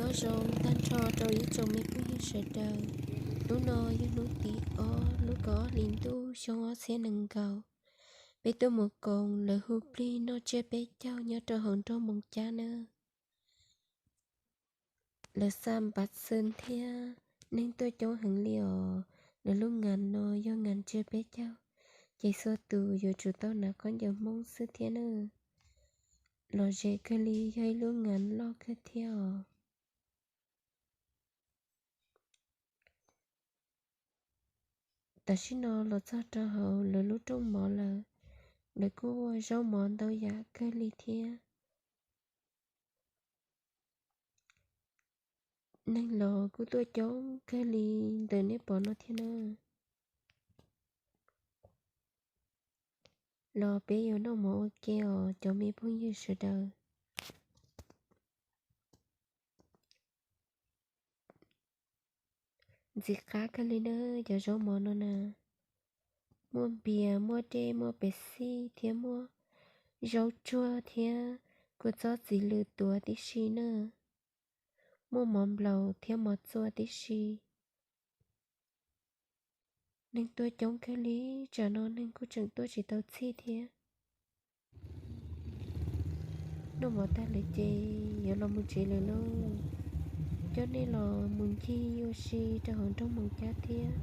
Nyob zoo tag nrho rau ib tsoom me phooj ywg sawv daws. Hnub no yog hnub tim ob lub kaum ob hli ntuj xyoo ob txhiab nees nkaum. Peb tuaj mus koom lawv hu plig noj tsiab peb caug nyob rau hauv nroog Moos Cab na. Lawv xa npav xwm thiab neeg tuaj coob heev li os. Lawv lub ngas no yog ngas tsiab peb caug, ces txhua tus yuav tsum tau hnav khaub ncaws Hmoob xwb thiab na. Lom zem kawg li, yog ib lub ngas loj kawg thiab os. Tam sim no los txog rau hauv lawv lub rooj mov lawm, lawv kuj ua zaub mov ntau yam kawg li thiab. Neeg los kuj tuaj coob kawg li ntawm nej pom no thiab na. Los peb yuav noj mov ua ke os cov me phooj ywg sawv daws. Ntxim qab kawg li na, cov zaub mov no na, muaj npias, muaj dej, muaj pes xij thiab muaj zaub tsuag thiab kua txob txiv lws tuav tib si na, muaj mov nplaum thiab mov txua tib si. Neeg tuaj coob kawg li, tsam no neeg kuj tseem tuaj tsis tau txhij thiab. Noj mov tag lawm ces yuav los mus tsev lawm lauj. Coj nej los mus ncig ua si rau hauv nroog Moos Cab thiab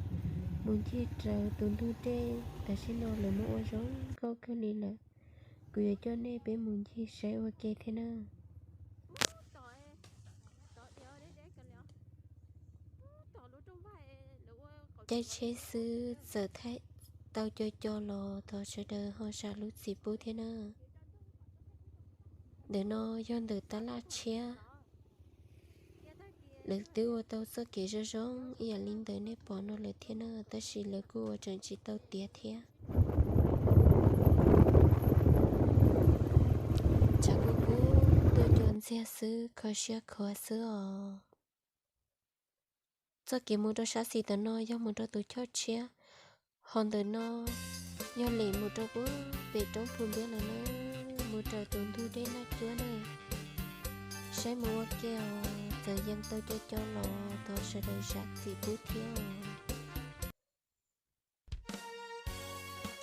mus ncig raws tus ntug dej tam sim no lawv muab ua zoo nkauj kawg li lawm. Kuv yuav coj nej peb mus ncig saib ua ke thiab na. Caij tsheb xwb txawm thaij tau co co los thov sawv daws ho zam lub txim pub thiab na. Ntawm no yog ntawm tab laj tshiab. Lawv twb ua tau txoj kev zoo zoo ib yam li ntawm nej pom no lawm thiab na, tab sis lawv kuj ua tseem tsis tau tiav thiab. Tshav kub kub tuaj cua ntxiag xwb, kho siab khuav xwb os. Txoj kev mus rau sab xis tom no yog mus rau tus choj tshiab, ho ntawm no yog lem mus rau puag pem roob Phu Npiab lawm na, mus raws tus ntug dej Naj Cuab na. Saib mus ua ke os, txawm yees tau co co los thov sawv daws zam txim pub thiab os.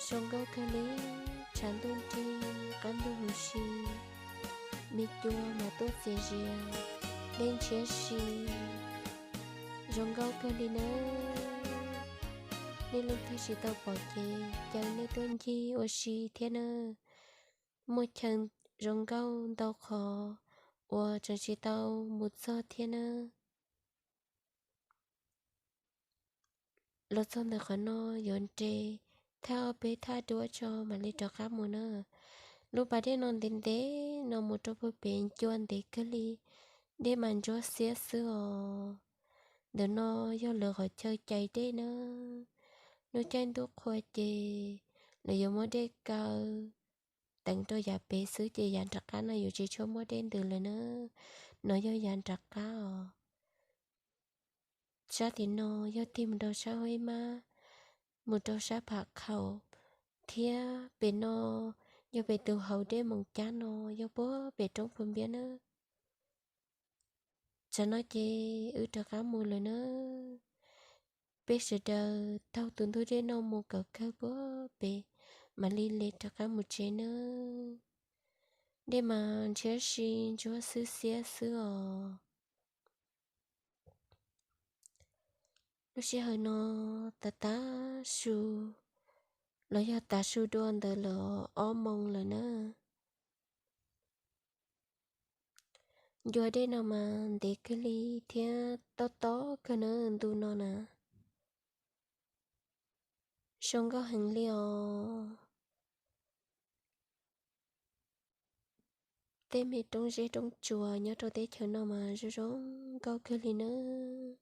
Zoo nkauj kawg li, tshav ntuj nrig, qab ntuj huv si, me cua mas tuaj txias zias, dej ntshiab si, zoo nkauj kawg li nawb. Nej leej twg tsis tau pom ces caw nej tuaj ncig ua si thiab nawb. Muaj chaw zoo nkauj ntau qhov uas tseem tsis tau mus txog thiab nawb. Los txog ntawm qhov no yuav nres thaj ob peb thaj duab tso mam li rov qab mus na. Lub pas dej no ntev ntev no mus rau puag pem ncua ntev kawg li, dej mas ntsuab xiab xwb os. Ntawm no yog lawv qhov chaw cais dej na. Lub caij ntuj qhua ces lawv yuav muab dej kaw teev rau yav pem xwb ces yav nram qab no yuav tsis tshua muaj dej ntws lawm na. No yog yav nram qab os. Sab tim no yog tig mus rau sab Huab Ib Mab, mus rau sab Pham Khaum, thiab pem no yog pem tus hauv dej Moos Cab no yog puag pem roob Phu Npiab na. Tsam no ces wb rov qab mus lawm na. Peb sawv daws taug tus ntug dej no mus kom kawg puag pem mam li le rov qab mus tsev na. Dej mas ntshiab si ntsuab xwb xiab xwb os. Lub sij hawm no tav tav su los yog tav su dua ntawd lawm ob moos lawm na. Ncua dej no mas ntev kawg li thiab tob tob kawg na ntu no na. Zoo nkauj heev li os. Tej me roob zeb roob tsuas nyob rau teb chaws no mas zoo zoo nkauj kawg li nawb.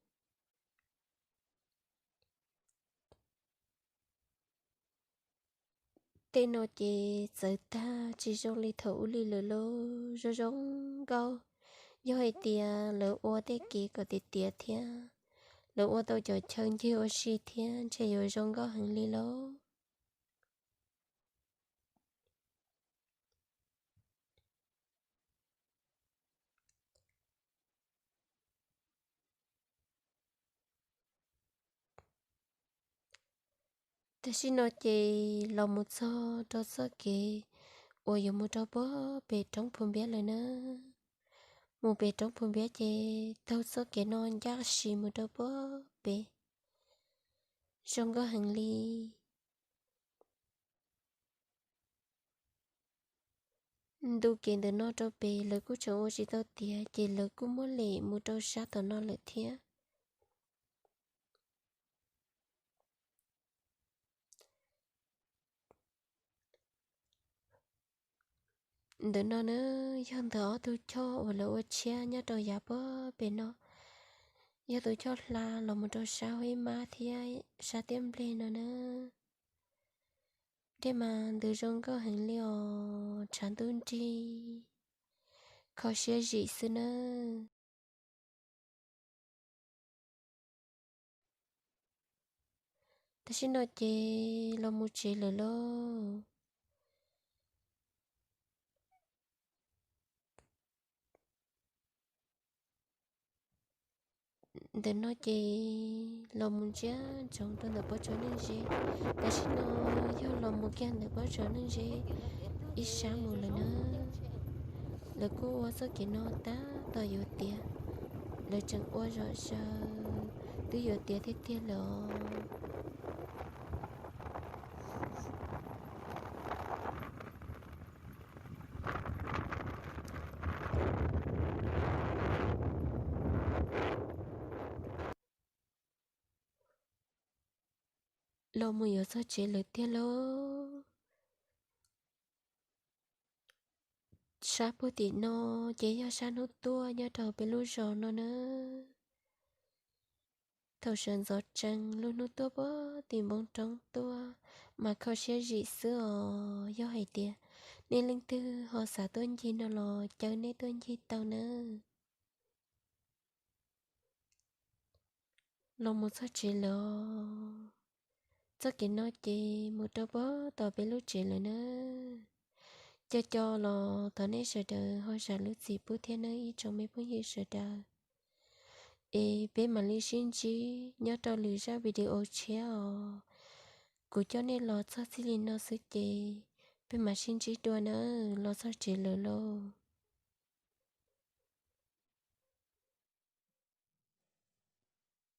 Tej no ces txawv tag tsis zoo li thaum ub li lawm lauj, zoo zoo nkauj. Yog hais tias lawv ua tej kev kom tiav tiav thiab lawv ua tau cov chaw ncig ua si thiab ntshe yuav zoo nkauj heev li lauj. Tam sim no ces los mus txog rau txoj kev uas yuav mus rau puag pem roob Phu Npiab lawm na. Mus pem roob Phu Npiab ces taug txoj kev no ncaj si mus rau puag pem, zoo nkauj heev li. Ntu kev ntawm no rau pem lawv kuj tseem ua tsis tau tiav ces lawv kuj muab lem mus rau sab tom no lawm thiab. Ntawm no na, yog ntawm ob tug choj uas lawv ua tshiab nyob rau yav puag pem no, yog tus choj hla los mus rau sab Huab Mab thiab sab Tiaj Nplej no na. Dej mas ntws zoo nkauj heev li os, tshav ntuj nrig, kho siab zim xwb nawb. Tam sim no ces los mus tsev lawm lauj. Ntawm no ces los mus ntsia ntsoov rau ntawm pob tsuas neej ze. Tam sim no yog los mus kiag ntawm pob tsuas neej ze ib sab mus lawm na. Lawv kuj ua txoj kev no tab tom yuav tiav, lawv tseem ua zom zaws, twb yuav tiav tiag tiag lawm os. Los mus yuav txog tsev lawm tiag lauj. Sab puag tim no ces yog sab hnub tuaj nyob rau peb lub zos no na. Thaum sawv ntxov tsees lub hnub tuaj puag tim npoo roob tuaj mas kho siab zim xwb os. Yog hais tias nej leej twg ho xav tuaj ncig no los caw nej tuaj ncig tau nawb. Los mus txog tsev lawm. Txoj kev no ces mus rau puag tom peb lub tsev lawm na. Co co los thov nej sawv daws ho zam lub txim pub thiab nawb ib tsoom me phooj ywg sawv daws. Es peb mam li sib ntsib nyob rau lwm zaj video tshiab os. Kuv coj nej los txog txij li no xwb ces peb mam sib ntsib dua nawb, los txog tsev lawm lauj.